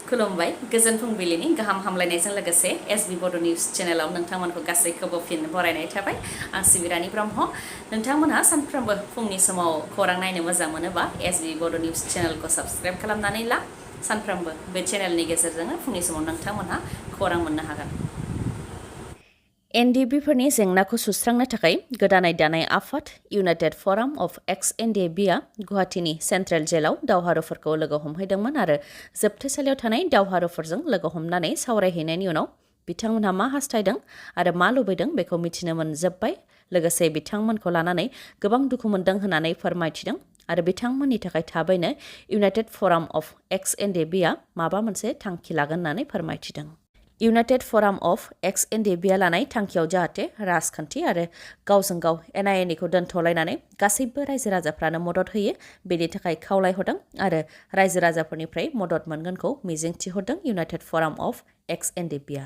खुलुमबाय गोजोन फुंबिलिनि गाहाम हामलायनायजों लोगोसे एसबी बड' निउज चेनेलाव नोंथांमोनखौ गासैखौबो फिन बरायनाय थाबाय आं सिबिरानि ब्रह्म नोंथांमोनहा सानफ्रोमबो फुंनि समाव खौरां नायनो मोजां मोनोबा एसबी बड' निउज चेनेलखौ साबस्क्राइब खालामनानै ला सानफ्रोमबो बे चेनेलनि गेजेरजोंनो फुंनि समाव नोंथांमोनहा खौरां मोननो हागोन एनडिबिफोरनि जेंनाखौ सुस्रांनो थाखाय गोदानै दानाय आफाद इउनाइटेड फराम अफ एक्स एनडिबिआ गुवाहाटीनि सेन्ट्रेल जेलाव दावहारुफोरखौ लोगो हमहैदोंमोन आरो जोबथेसालियाव थानाय दावहारुफोरजों लोगो हमनानै सावरायहैनायनि उनाव बिथांमोनहा मा हास्थायदों आरो मा लुबैदों बेखौ मिथिनो मोनजोब्बाय लोगोसे बिथांमोनखौ लानानै गोबां दुखु मोनदों होननानै फोरमायथिदों आरो बिथांमोननि थाखाय थाबैनो इउनाइटेड फराम अफ एक्स एनडिबिआ माबा मोनसे थांखि लागोन होननानै फोरमायथिदों इउनाइटेड फराम अफ एक्स एनडिबिआ लानाय थांखियाव जाहाथे राजखान्थि आरो गावजों गाव एना-एनिखौ दोनथ'लायनानै गासैबो रायजो राजाफ्रानो मदद होयो बेनि थाखाय खावलायहरदों आरो रायजो राजाफोरनिफ्राय मदद मोनगोनखौ मिजिंथिहरदों इउनाइटेड फराम अफ एक्स एनडिबिआ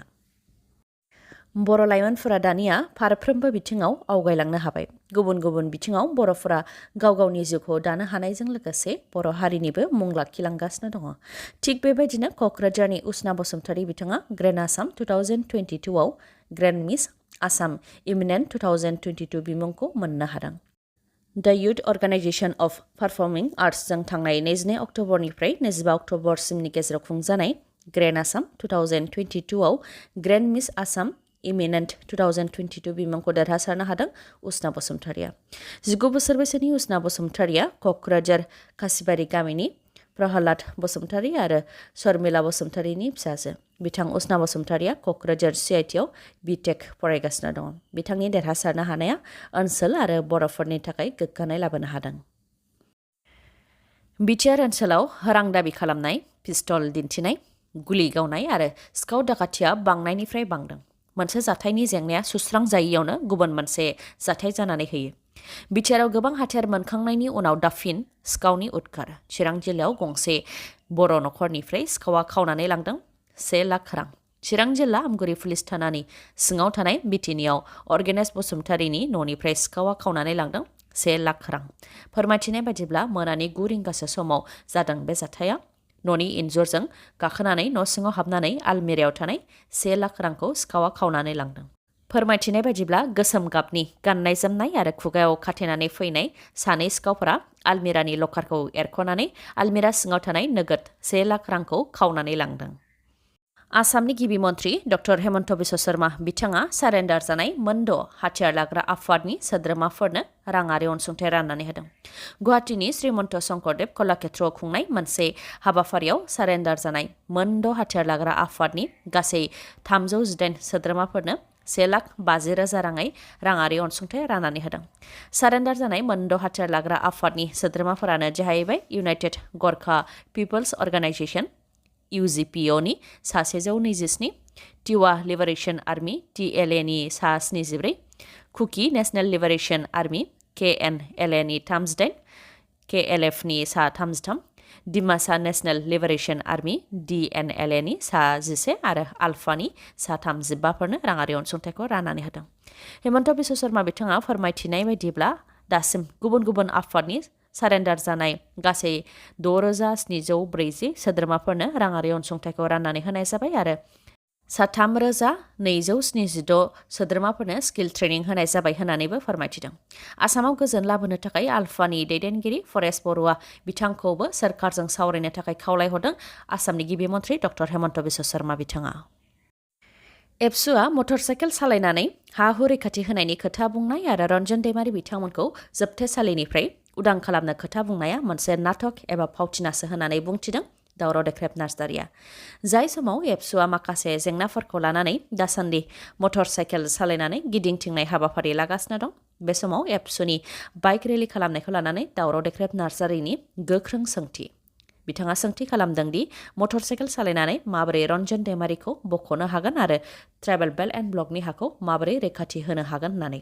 बर' लाइमोनफोरा दानिया फारफ्रोमबो बिथिङाव आवगायलांनो हाबाय गुबुन गुबुन बिथिङाव बर'फोरा गाव गावनि जिउखौ दानो हानायजों लोगोसे बर' हारिनिबो मुं लाखिलांगासिनो दङ थिग बेबायदिनो क'क्राझारनि उसना बसुमतारी बिथाङा ग्रेन्ड आसाम 2022 आव ग्रेन्ड मिस आसाम इमिनेन्ट 2022 बिमुंखौ मोननो हादों द युथ अर्गानाइजेशन अफ पारफर्मिं आर्ट्सजों थांनाय 22 अक्ट'बरनिफ्राय 25 अक्ट'बरसिमनि गेजेराव खुंजानाय ग्रेन्ड आसाम 2022 आव ग्रेन्ड मिस आसाम इमिनेन्ट 2022 बिमुंखौ देरहासारनो हादों उसना बसुमतारीया 19 बोसोर बैसोनि उसना बसुमतारीया क'क्राझार कासिबारि गामिनि प्रहलाद बसुमतारी आरो शर्मिला बसुमतारीनि फिसाजो बिथां उसना बसुमतारीया क'क्राझार सिआइटिआव बिटेक फरायगासिनो दङ बिथांनि देरहासारनो हानाया ओनसोल आरो बर'फोरनि थाखाय गोग्गानाय लाबोनो हादों बिटिआर ओनसोलाव रां दाबि खालामनाय पिस्तल दिन्थिनाय गुलि गावनाय आरो सिखाव दाखाथिया बांनायनिफ्राय बांदों मोनसे जाथायनि जेंनाया सुस्रांजायैयावनो गुबुन मोनसे जाथाय जानानै होयो बिटिआरआव गोबां हाथियार मोनखांनायनि उनाव दाफिन सिखावनि उदखार चिरां जिल्लायाव गंसे बर' नख'रनिफ्राय सिखावा खावनानै लांदों 1 लाख रां चिरां जिल्ला आमगुरि पुलिस थानानि सिङाव थानाय बिटिनियाव अर्गेनाइज बसुमतारीनि न'निफ्राय सिखावा खावनानै लांदों 1 लाख रां फोरमायथिनाय बायदिब्ला मोनानि 9 रिंगासो समाव जादों बे जाथाया न'नि इन्जुरजों गाखोनानै न' सिङाव हाबनानै आलमिरायाव थानाय 1 लाख रांखौ सिखावा खावनानै लांदों फोरमायथिनाय बायदिब्ला गोसोम गाबनि गाननाय जोमनाय आरो खुगायाव खाथेनानै फैनाय सानै सिखावफोरा आलमिरानि लकारखौ एरख'नानै आलमिरा सिङाव थानाय नोगोद 1 लाख रांखौ खावनानै लांदों आसामनि गिबि मन्त्रि डक्टर हेमन्त बिश्व शर्मा बिथाङा सारेन्डार जानाय मोनद' हाथियार लाग्रा आफादनि सोद्रोमाफोरनो राङारि अनसुंथाइ राननानै होदों गुवाहाटीनि श्रीमन्त शंकरदेव कलाक्षेत्रआव खुंनाय मोनसे हाबाफारियाव सारेन्डार जानाय मोनद' हाथियार लाग्रा आफादनि गासै 318 सोद्रोमाफोरनो 1,50,000 राङै राङारि अनसुंथाइ राननानै होदों सारेन्डार जानाय मोनद' हाथियार लाग्रा आफादनि सोद्रोमाफोरानो जाहैबाय इउनाइटेड गरखा पिपल्स अर्गानाइजेशन UGPOनि 127 टिवा लिबारेशन आर्मी TLAनि 73 कुकी नेशनेल लिबारेशन आर्मी KNLAनि 38 KLFनि 33 डिमासा नेशनेल लिबारेशन आर्मी DNLAनि 11 आरो आल्फानि 35फोरनो राङारि अनसुंथाइखौ राननानै होदों हेमन्त बिश्व शर्मा बिथाङा फोरमायथिनाय बायदिब्ला दासिम गुबुन गुबुन आफादनि सारेन्डार जानाय गासै 6,740 सोद्रोमाफोरनो राङारि अनसुंथाइखौ राननानै होनाय जाबाय आरो 3,276 सोद्रोमाफोरनो स्किल ट्रेनिं होनाय जाबाय होननानैबो फोरमायथिदों आसामाव गोजोन लाबोनो थाखाय आल्फानि दैदेनगिरि फरेस्ट बर'आ बिथांखौबो सोरखारजों सावरायनो थाखाय खावलायहरदों आसामनि गिबि मन्त्रि डक्टर हेमन्त बिश्व शर्मा बिथाङा एबसुआ मटर साइकेल सालायनानै हा हु रैखाथि होनायनि खोथा बुंनाय आरो रन्जन दैमारि बिथांमोनखौ जोबथेसालिनिफ्राय उदां खालामनो खोथा बुंनाया मोनसे नाटक एबा फावथिनासो होननानै बुंथिदों दावराव देख्रेब नार्जारिया जाय समाव एबसुआ माखासे जेंनाफोरखौ लानानै दासान्दि मटर साइकेल सालायनानै गिदिंथिंनाय हाबाफारि लागासिनो दं बे समाव एबसुनि बाइक रेलि खालामनायखौ लानानै दावराव देख्रेब नार्जारिनि गोख्रों सोंथि बिथाङा सोंथि खालामदों दि मटर साइकेल सालायनानै माबोरै रन्जन दैमारिखौ बख'नो हागोन आरो ट्राइबेल बेल्ट एन्ड ब्लकनि हाखौ माबोरै रैखाथि होनो हागोन होननानै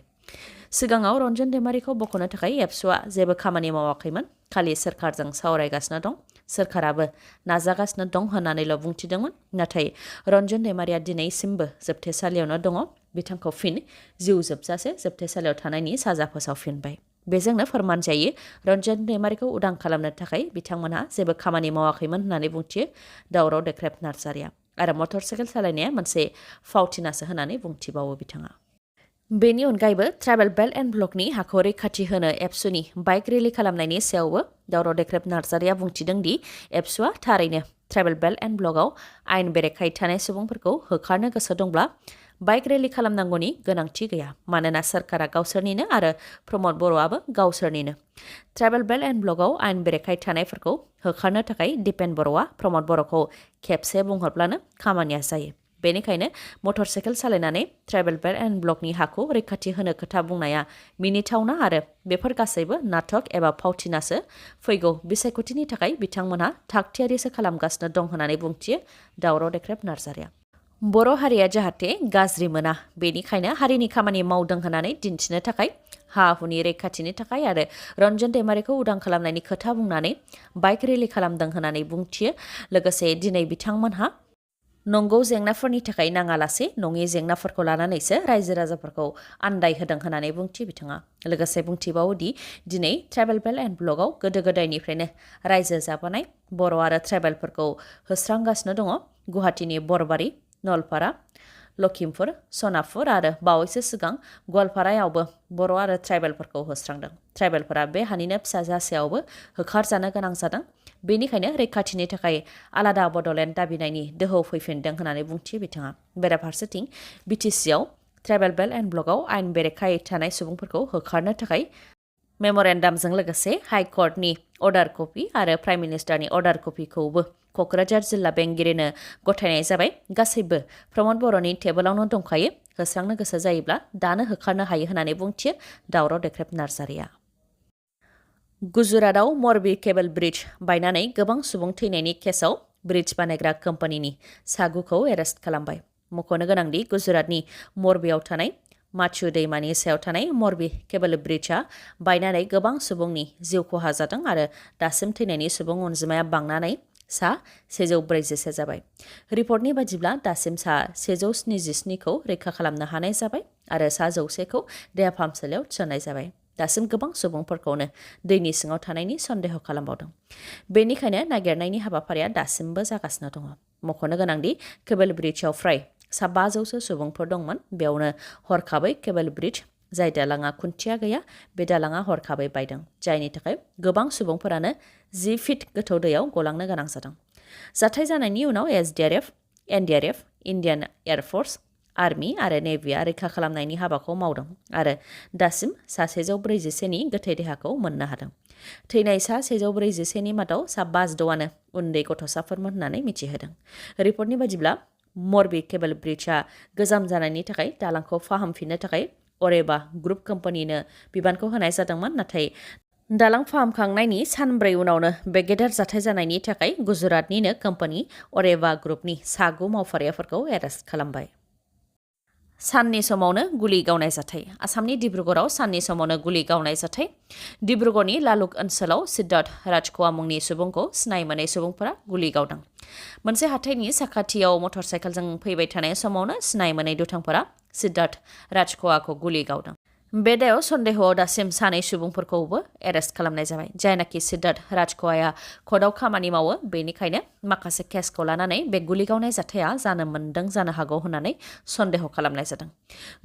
सिगाङाव रन्जन दैमारिखौ बख'नो थाखाय एबसुआ जेबो खामानि मावाखैमोन खालि सोरखारजों सावरायगासिनो दं सोरखाराबो नाजागासिनो दं होननानैल' बुंथिदोंमोन नाथाय रन्जन दैमारिया दिनैसिमबो जोबथेसालियावनो दङ बिथांखौ फिन जिउ जोबजासे जोबथेसालियाव थानायनि साजा फोसावफिनबाय बेजोंनो फोरमान जायो रन्जन दैमारिखौ उदां खालामनो थाखाय बिथांमोनहा जेबो खामानि मावाखैमोन होननानै बुंथियो दावराव देख्रेब नार्जारिया आरो मटर साइकेल सालायनाया मोनसे फावथिनासो होननानै बुंथिबावो बिथाङा। बेनि अनगायैबो ट्राइबेल बेल्ट एन्ड ब्लकनि हाखौ रैखाथि होनो एबसुनि बाइक रेलि खालामनायनि सायावबो दावराव देख्रेब नार्जारिया बुंथिदों दि एबसुआ थारैनो ट्राइबेल बेल्ट एन्ड ब्लकआव आयेन बेरेखायै थानाय सुबुंफोरखौ होखारनो गोसो दंब्ला बाइक रेलि खालामनांगौनि गोनांथि गैया मानोना सरकारा गावसोरनिनो आरो प्रमद बर'आबो गावसोरनिनो। ट्राइबेल बेल्ट एन्ड ब्लकआव आयेन बेरेखायै थानायफोरखौ होखारनो थाखाय दिपेन बर'आ प्रमद बर'खौ खेबसे बुंहरब्लानो खामानिया जायो। बेनिखायनो मटर साइकेल सालायनानै ट्राइबेल बेल्ट एन्ड ब्लकनि हाखौ रैखाथि होनो खोथा बुंनाया मिनिथावना आरो बेफोर गासैबो नाटक एबा फावथिनासो फैगौ बिसायख'थिनि थाखाय बिथांमोनहा थागथियारिसो खालामगासिनो दं होननानै बुंथियो दावराव देख्रेब नार्जारिया। बर' हारिया जाहाथे गाज्रि मोना बेनिखायनो हारिनि खामानि मावदों होननानै दिन्थिनो थाखाय हा हुनि रैखाथिनि थाखाय आरो रन्जन दैमारिखौ उदां खालामनायनि खोथा बुंनानै बाइक रेलि खालामदों होननानै बुंथियो। लोगोसे दिनै बिथांमोनहा नंगौ जेंनाफोरनि थाखाय नाङालासे नङि जेंनाफोरखौ लानानैसो रायजो राजाफोरखौ आन्दाय होदों होननानै बुंथियो बिथाङा। लोगोसे बुंथिबावोदि दिनै ट्राइबेल बेल्ट एन्ड ब्लकआव गोदो गोदायनिफ्रायनो रायजो जाबोनाय बर' आरो ट्राइबेलफोरखौ होस्रांगासिनो दङ। गुवाहाटीनि बरबारि, नलपारा, लखिमपुर, सनापुर आरो बावैसो सिगां गवालपारायावबो बर' आरो ट्राइबेलफोरखौ होस्रांदों। ट्राइबेलफोरा बे हानिनो फिसा जासेयावबो होखारजानो गोनां जादों। बेनिखायनो रैखाथिनि थाखाय आलादा बड'लेण्ड दाबिनायनि दोहौ फैफिनदों होननानै बुंथियो बिथाङा। बेराफारसेथिं बिटिसिआव ट्राइबेल बेल्ट एन्ड ब्लकआव आयेन बेरेखायै थानाय सुबुंफोरखौ होखारनो थाखाय मेम'रेन्डामजों लोगोसे हाइकर्टनि अर्डार कपि आरो प्राइम मिनिस्टारनि अर्डार कपिखौबो क'क्राझार जिल्ला बेंगिरिनो गथायनाय जाबाय। गासैबो प्रमद बर'नि टेबोलावनो दंखायो। होस्रांनो गोसो जायोब्ला दानो होखारनो हायो होननानै बुंथियो दावराव देख्रेब नार्जारिया। गुजरातआव मरबी केबल ब्रिज बायनानै गोबां सुबुं थैनायनि केसआव ब्रिज बानायग्रा कम्पानिनि सागुखौ एरेस्ट खालामबाय। मख'नो गोनांदि गुजरातनि मरबीआव थानाय माचु दैमानि सायाव थानाय मरबी केबल ब्रिजआ बायनानै गोबां सुबुंनि जिउ खहा जादों आरो दासिम थैनायनि सुबुं अनजिमाया बांनानै सा 147 जाबाय। रिपर्टनि बादिब्ला दासिम सा 177खौ रैखा खालामनो हानाय जाबाय आरो सा 100खौ देहा फाहामसालियाव थिसननाय जाबाय। दासिम गोबां सुबुंफोरखौनो दैनि सिङाव थानायनि सन्देह खालामबावदों। बेनिखायनो नागिरनायनि हाबाफारिया दासिमबो जागासिनो दङ। मख'नो गोनांदि केबल ब्रिजआव फ्राय सा 500सो सुबुंफोर दंमोन। बेयावनो हरखाबै केबल ब्रिज जाय दालाङा खुन्थिया गैया बे दालाङा हरखाबै बायदों जायनि थाखाय गोबां सुबुंफोरानो 10 फिट गोथौ दैयाव गलांनो गोनां जादों। जाथाय जानायनि उनाव एसडीआरएफ, एनडीआरएफ, इन्डियान एयारफोर्स, आर्मी आरो नेभिया रैखा खालामनायनि हाबाखौ मावदों आरो दासिम सा 141नि गोथै देहाखौ मोननो हादों। थैनाय सा 141नि मादाव सा 5आनो उन्दै गथ'साफोरमोन होननानै मिथिहोदों। रिपर्टनि बादिब्ला मरबी केबल ब्रिजआ गोजाम जानायनि थाखाय दालांखौ फाहामफिननो थाखाय अरेवा ग्रुप कम्पानिनो बिबानखौ होनाय जादोंमोन। नाथाय दालां फाहामखांनायनि सानब्रै उनावनो बे गेदेर जाथाय जानायनि थाखाय गुजरातनिनो कम्पानि अरेवा ग्रुपनि सागु मावफारियाफोरखौ एरेस्ट खालामबाय। साननि समावनो गुलि गावनाय जाथाय। आसामनि डिब्रुगड़आव साननि समावनो गुलि गावनाय जाथाय। डिब्रुगड़नि लालुक ओनसोलाव सिद्धार्थ राजख'वा मुंनि सुबुंखौ सिनाय मोनै सुबुंफोरा गुलि गावदों। मोनसे हाथाइनि साखाथियाव मटर साइकेलजों फैबाय थानाय समावनो सिनाय मोनै दुथांफोरा सिद्धार्थ राजख'वाखौ गुलि गावदों। बे दायाव सन्देहआव दासिम सानै सुबुंफोरखौबो एरेस्ट खालामनाय जाबाय। जायनाखि सिद्धार्थ राजख'वाया कर्टआव खामानि मावो बेनिखायनो माखासे केसखौ लानानै बे गुलि गावनाय जाथाया जानो मोन्दों जानो हागौ होननानै सन्देह खालामनाय जादों।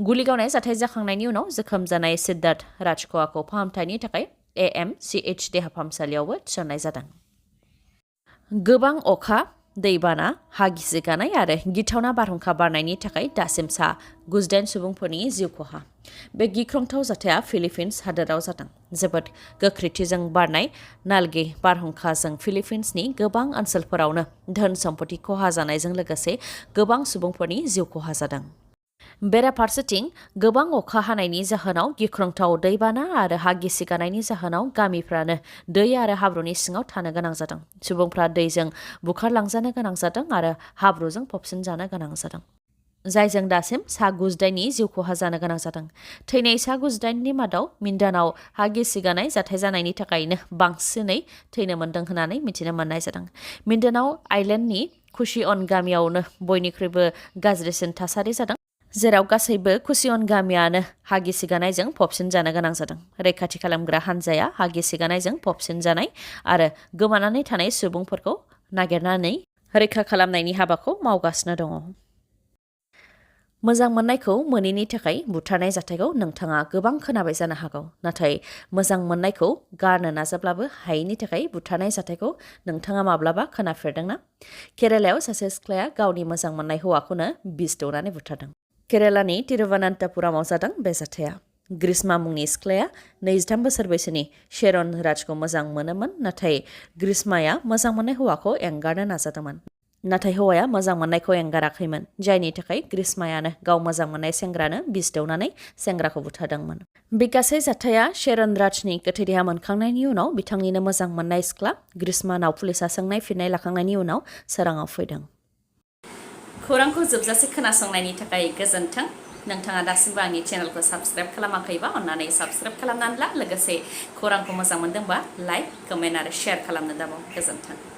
गुलि गावनाय जाथाय जाखांनायनि उनाव जोखोम जानाय सिद्धार्थ राजख'वाखौ फाहामथायनि थाखाय AMCH देहा फाहामसालियावबो थिसननाय जादों। गोबां अखा, दैबाना, हा गिसिगानाय आरो गिथावना बारहुंखा बारनायनि थाखाय दासिम सा 98 सुबुंफोरनि जिउ खहा। बे गिख्रंथाव जाथाया फिलिपिन्स हादोराव जादों। जोबोद गोख्रैथिजों बारनाय नाल्गे बारहुंखाजों फिलिपिन्सनि गोबां ओनसोलफोरावनो धोन सम्पति खहा जानायजों लोगोसे गोबां सुबुंफोरनि जिउ खहा जादों। बेराफारसेथिं गोबां अखा हानायनि जाहोनाव गिख्रंथाव दैबाना आरो हा गिसिगानायनि जाहोनाव गामिफ्रानो दै आरो हाब्रुनि सिङाव थानो गोनां जादों। सुबुंफ्रा दैजों बुखारलांजानो गोनां जादों आरो हाब्रुजों फबसिनजानो गोनां जादों। जायजों दासिम सा 98नि जिउ खहा जानो गोनां जादों। थैनाय सा 98नि मादाव मिन्दानाव हा गिसिगानाय जाथाय जानायनि थाखायनो बांसिनै थैनो मोन्दों होननानै मिथिनो मोननाय जादों। मिन्दानाव आइलेन्डनि खुशिअन गामियावनो बयनिख्रुइबो गाज्रिसिन थासारि जादों। जेराव गासैबो खुसियन गामियानो हा गिसिगानायजों फबसिन जानो गोनां जादों। रैखाथि खालामग्रा हान्जाया हा गिसिगानायजों फबसिन जानाय आरो गोमानानै थानाय सुबुंफोरखौ नागिरनानै रैखा खालामनायनि हाबाखौ मावगासिनो दङ। मोजां मोननायखौ मोनैनि थाखाय बुथारनाय जाथायखौ नोंथाङा गोबां खोनाबाय जानो हागौ। नाथाय मोजां मोननायखौ गारनो नाजाब्लाबो हायैनि थाखाय बुथारनाय जाथायखौ नोंथाङा माब्लाबा खोनाफेरदोंना? केरालायाव सासे सिख्लाया गावनि मोजां मोननाय हौवाखौनो बिस दौनानै बुथारदों। केरालानि तिरुवनन्तपुरमाव जादों बे जाथाया। ग्रीष्मा मुंनि सिख्लाया 23 बोसोर बैसोनि शेरन राजखौ मोजां मोनोमोन, नाथाय ग्रीष्माया मोजां मोननाय हौवाखौ एंगारनो नाजादोंमोन। नाथाय हौवाया मोजां मोननायखौ एंगाराखैमोन, जायनि थाखाय ग्रीष्मायानो गाव मोजां मोननाय सेंग्रानो बिस दौनानै सेंग्राखौ बुथारदोंमोन। बे गासै जाथाया शेरन राजनि गोथै देहा मोनखांनायनि उनाव बिथांनिनो मोजां मोननाय सिख्ला ग्रीष्मानाव पुलिसा सोंनाय फिननाय लाखांनायनि उनाव सोराङाव फैदों। खौरांखौ जोबजासे खोनासंनायनि थाखाय गोजोन्थों। नोंथाङा दासिमबो आंनि चेनेलखौ साबस्क्राइब खालामाखैबा अन्नानै साबस्क्राइब खालामनानै ला। लोगोसे खौरांखौ मोजां मोनदोंबा लाइक, कमेन्ट आरो शेयार खालामनो दाबाव। गोजोन्थों।